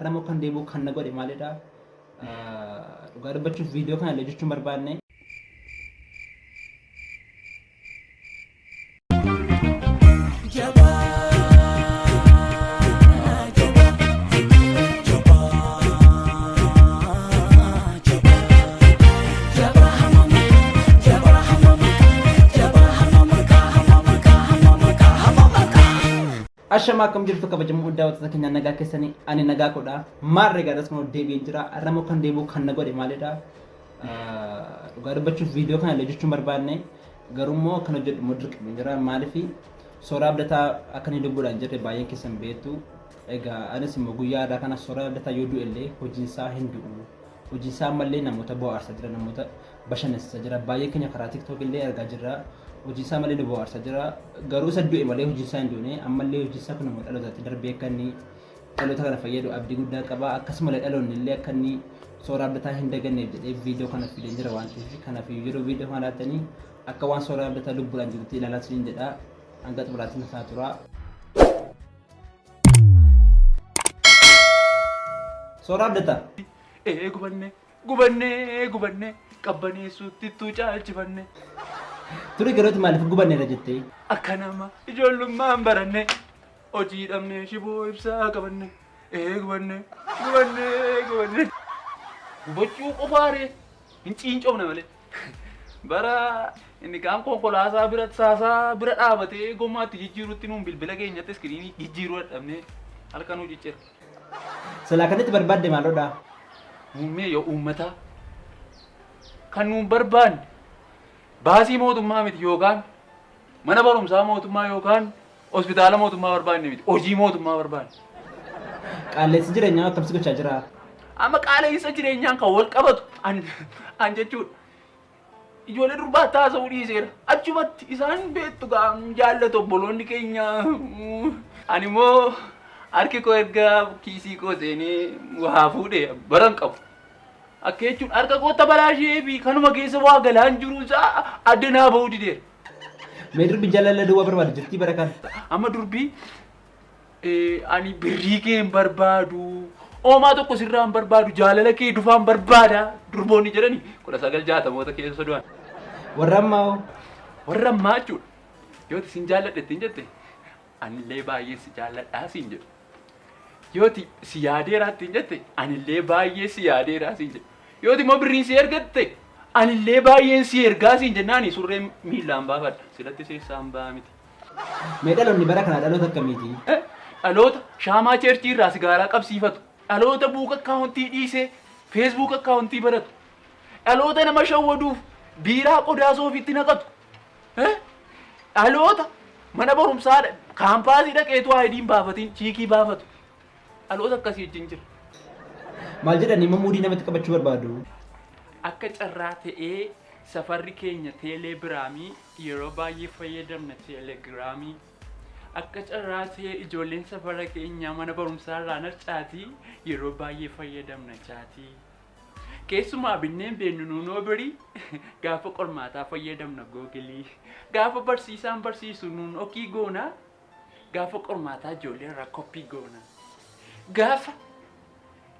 Har'a immoo kan deebi'u kan na godhe maalidha? Dhugaa dubbachuuf viidiyoo kana illee hojjechuu hin barbaanne. Ashamaa akkam jirtu kabajamoo daawwattoota keenya nagaa keessanii ani nagaa kodha maarree gaadhas kun deebi'een jira har'a immoo kan deebi'u kan na godhe maalidha dhugaa dubbachuuf viidiyoo kana illee hojjechuu hin barbaanne garuu immoo kan hojjedhu immoo dirqamee jira maaliif Sooraa Abdataa akka inni lubbuudhaan jirre baay'een keessan beektu egaa anis immoo guyyaa har'aa kana Sooraa Abdataa yoo du'e illee hojiin isaa hin du'u hojiin isaa ammallee namoota bohaarsaa jira namoota bashannansiisaa jira baay'een keenya karaa tiktok illee argaa jirra hojii isaa malee nu bohaarsaa jira garuu isa du'e malee hojiin isaa hin duune ammallee hojiin isaa kun immoo dhalootatti darbee akka inni dhaloota kana fayyadu abdii guddaa qaba akkasumallee dhaloonni illee akka inni Sooraa Abdataa hin daganneef jedhee viidiyoo kana fideen jira waan ta'eef kanaaf yeroo viidiyoo kana ilaaltanii akka waan Sooraa Abdataa lubbuudhaan jirutti ilaalaa isiniin jedha hanga xumuraatti nu faana turaa. Sooraa Abdataa. Ee gubanne gubannee gubanne qabbaneessuutti ittuu caalchifanne. Ture garooti maaliif gubanneera jettee? Akka nama ijoollummaan baranne hojii dhabnee shiboo ibsaa qabanne. Ee gubanne gubanne gubanne. Gubachuu qofaaree hin ciincoofne malee. Bara inni kaan konkolaataa bira saasaa bira dhaabatee gommaatti jijjiirutti nuun bilbila keenyatti iskiriinii jijjiiruu dadhabnee halkanuu ciccira. Silaa kan itti barbaadde maalodha? Muummee yoo uummataa kan nuun barbaanne baasii mootummaa miti yookaan mana barumsaa mootummaa yookaan hospitaala mootummaa barbaanne miti hojii mootummaa barbaanne. Qaalleessi jireenyaa akkam si gochaa jira? Amma qaala'insa jireenyaan kan wal qabatu an an jechuudha. Ijoollee durbaa haasa'uu dhiiseera. Achumatti isaan beektu gaa jaallatu obboloonni keenya. Ani immoo harki koo erga kiisii koo seenee waa fuudhe baran qabu. Akka jechuun harka kootta balaa ishee fi kanuma keessa waa galaan jiru isaa adda naa ba'uu dideera. Mee durbi jaalala duwwaa barbaadu jirtii bara kana? Amma durbii ani birrii kee hin barbaadu. Oomaa tokko sirraa hin barbaadu. Jaalala kee dufaan barbaada. Durboonni jedhani 1960moota keessa du'an. Warra ammaa hoo? Warra ammaa jechuudha. Yoo ati sin jaalladha ittiin jette anillee baay'ee si jaalladhaa siin jedhu. Yoo ati si yaadeeraa ittiin jette anillee baay'ee si yaadeeraa siin jedhu. Yoo ati immoo birriin si ergatte anillee baay'een si ergaa siin jennaani surree miillaan baafadha. Silatti seessaan ba'a miti. Mee dhaloonni bara kanaa dhaloota akkamiiti? Dhaloota shaamaa cheerchii irraa sigaaraa qabsiifatu. Dhaloota buuk akkaawuntii dhiisee feesbuuk akkaawuntii baratu. Dhaloota nama shawwaduuf biiraa qodaa soofiitti naqatu. Dhaloota mana barumsaa kaampaasii dhaqeetu aayidiin baafatiin chiikii baafatu. Dhaloota akkasii wajjin jira. Maal jedhanii immoo muudii namatti qabachuu barbaadu? Akka carraa ta'ee safarri keenya teelee biraamii Yeroo baay'ee fayyadamna teelegiraamii. Akka carraa ta'ee ijoolleen safara keenyaa mana barumsaa irraa narcaatii yeroo baay'ee fayyadamna chaatii. Keessumaa binneen beennu nuunoo birii gaafa qormaataa fayyadamna googilii. Gaafa barsiisaan barsiisu nuun okii goona gaafa qormaataa ijoollee irraa koppii goona. Gaafa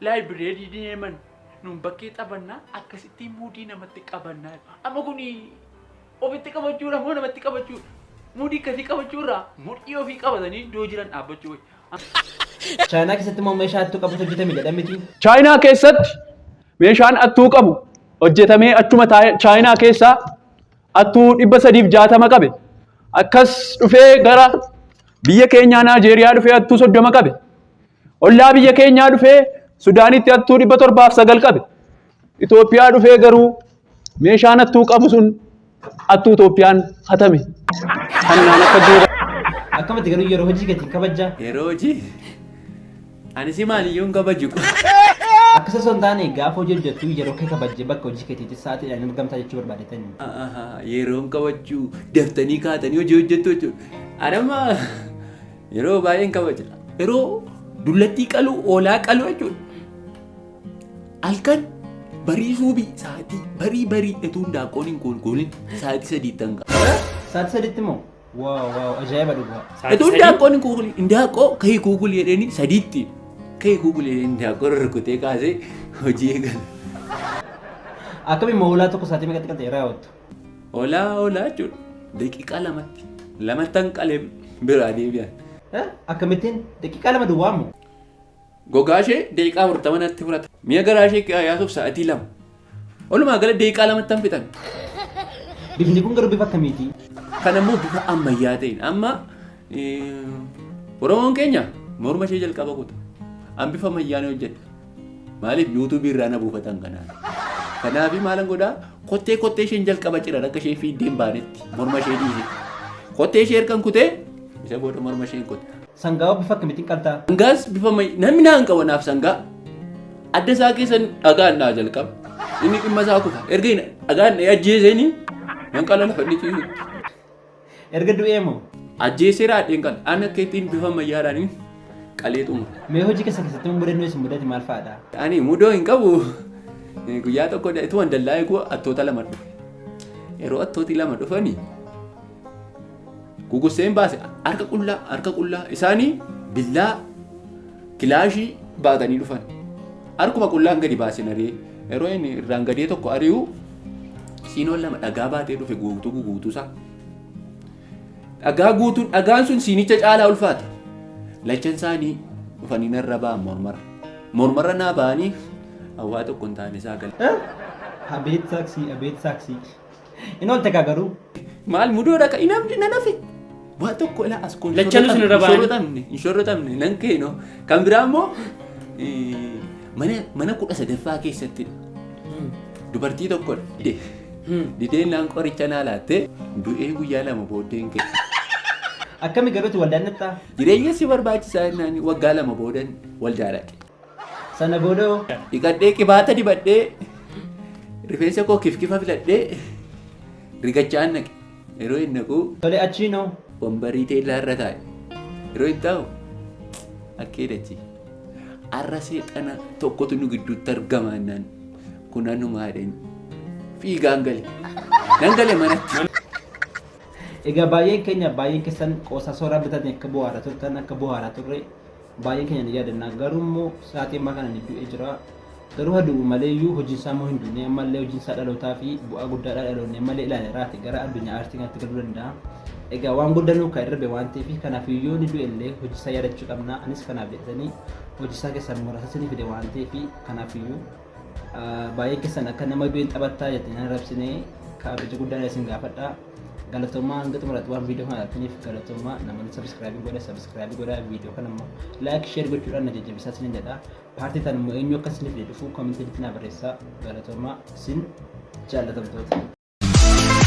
laayibireerii deeman nuun bakkee taphannaa akkasittiin muudii namatti qabannaa. Amma kun ofitti qabachuudha moo namatti qabachuudha? Muudii akkasii qabachuu irraa mudhii ofii qabatanii iddoo jiran dhaabbachuu wayya. Chaayinaa keessatti immoo meeshaa hattuu qabutu hojjetame jedhan miti. Chaayinaa keessatti meeshaan attuu qabu hojjetamee achuma Chaayinaa keessaa attuu 360 qabe. Akkas dhufee gara biyya keenyaa Naajeeriyaa dhufee attuu 30 qabe. Ollaa biyya keenyaa dhufee Sudaanitti attuu 709 qabe. Itoophiyaa dhufee garuu meeshaan attuu qabu sun attuu Itoophiyaan hatame. Hannaan akka duuba. Akkamatti garuu yeroo hojii keetiin kabajja? Yeroo hojii ani si maaliyyuu hin kabaju. Akkas osoo hin taane gaafa hojii hojjettu yeroo kee kabajjee bakka hojii keetiitti sa'aatiidhaan hin argamtaa jechuu barbaadetani. Yeroon kabajuu daftanii kaatanii hojii hojjettu jechuudha. Ani amma Yeroo baay'een kabaja. Yeroo dullattii qaluu, hoolaa qaluu jechuudha. Halkan barii suubii sa'aatii barii barii utuu hindaanqoon hin kuulkuulin sa'aatii sadiitti hanga. Sa'aatii sadiitti moo? Waaw waaw ajaa'iba dhugaa. Utuu hindaanqoon hin kuukulin hindaanqoo kahii kuukuli jedheeni sadiitti. Akka eeguu bulee hindaaqqoo rurrukutee kaasee hojii eegala. Akkami immoo hoolaa tokko sa'aatii meeqatti qaltee raawwattu? Hoolaa hoolaa jechuudha. Daqiiqaa lamatti. Lamattan qalee biraa deebi'an. Akkamittiin daqiiqaa 2 duwwaa moo? Gogaa ishee daqiiqaa 40 natti fudhata. Mi'a garaa ishee yaasuuf sa'aatii 2. Walumaa gala daqiiqaa lamattan fixan. Bifni kun garuu bifa akkamiiti? Kan ammoo bifa ammayyaa ta'een amma Oromoon keenya morma ishee jalqaba kuta. An bifa ammayyaan hojjedha. Maaliif yuutuubii irraa na buufatan kanaan. Kanaaf maalan godhaa kottee kottee isheen jalqaba ciran akka isheen fiiddee hin baanetti morma ishee dhiise. Kottee ishee ergan kutee isa booda morma isheen kuta. Sangaa bifa akkamiitiin qaltaa? Sangaas bifa ammayyaa namni naan qaba naaf sangaa. Adda isaa keessan dhagaan naa jalqaba. Inni dhimma isaa kufa. Erga inni dhagaan dha'ee ajjeeseeni nan qala lafa inni ciisutti. Erga du'ee moo? Ajjeesee raadheen qala. Ani akka ittiin bifa ammayyaadhaan qalee xumura. Mee hojii keessa keessatti mudannoo isin mudate maal fa'aadha? Ani mudoo hin qabu. Guyyaa tokko ituma dallaa eeguu attoota lama dhufe. Yeroo attooti lama dhufani gugusseen baase harka qullaa harka qullaa isaanii billaa Kilaashii baatanii dhufan. Harkuma qullaan gadi baase naree. Yeroo inni irraan gadee tokko ari'u siinoon lama dhagaa baatee dhufe guutuu guutuu isaa. Dhagaa guutuun dhagaan sun siinicha caalaa ulfaata. Lachan isaanii dhufanii narra ba'an mormarra. Mormarra naa ba'anii hawaa tokko hin taane isaa gala. Abeet saaksii abeet saaksii. In oolte kaa garuu. Maal mudoo dhaqa hin hafne nan hafe. Waa tokko ilaa as kun Lachanuu isin irra ba'anii. shorrotamne hin shorrotamne nan keeno. Kan biraa immoo mana mana 13ffaa keessatti dubartii tokko dide. Dideen naan qoricha naa laattee du'ee guyyaa 2 booddeen ka'e. Akkami garuuti waldaan dhaqxaa? Jireenya si barbaachisaa jennaan waggaa 2 boodan waldaa dhaqe. Sana booda hoo? Dhiqadhee qibaata dibadhee rifeensa koo kifkifa filadhee rigachaan naqe. Yeroo hin naqu Tole achiin hoo? wambarii teellaa irra taa'e. Yeroo hin taa'u akkeedachi. Arra seexana tokkotu nu gidduutti argama jennaan kun anumaa jedheen fiigaan gale. Nan gale manatti. Egaa baay'een keenya baay'een keessan qoosaa sooraa bitatanii akka bohaaraa turtan akka bohaaraa turre Baay'een keenya ni yaadanna. Garuu immoo sa'aatii ammaa kana ni du'ee jira. Garuu haa du'u malee iyyuu hojiin isaa immoo hin duune. Ammallee hojiin isaa dhalootaa fi bu'aa guddaadha dhaloonni ammallee ilaaleeraati gara addunyaa aartii kanatti galuu danda'a. Egaa waan guddaa nuu kan irra waan ta'eef kanaaf iyyuu ni du'e illee hojii isaa yaadachuu qabna. Anis kanaaf jedhatanii hojii isaa keessaa muraasa isinii fide waan ta'eef kanaaf iyyuu baay'een keessan akka nama du'een taphattaa jettanii nan arrabsine kabaja guddaan isin gaafadha. Galatoomaa hanga xumuraatti waan viidiyoo kana ilaaltaniif galatoomaa namoonni subscribe godha subscribe godha viidiyoo kana immoo like share gochuudhaan na jajjabeessaa isinin jedha. Paartii tan immoo eenyu akka isiniif dhufu koomentii irratti na barreessaa galatoomaa isin jaallatamtoota.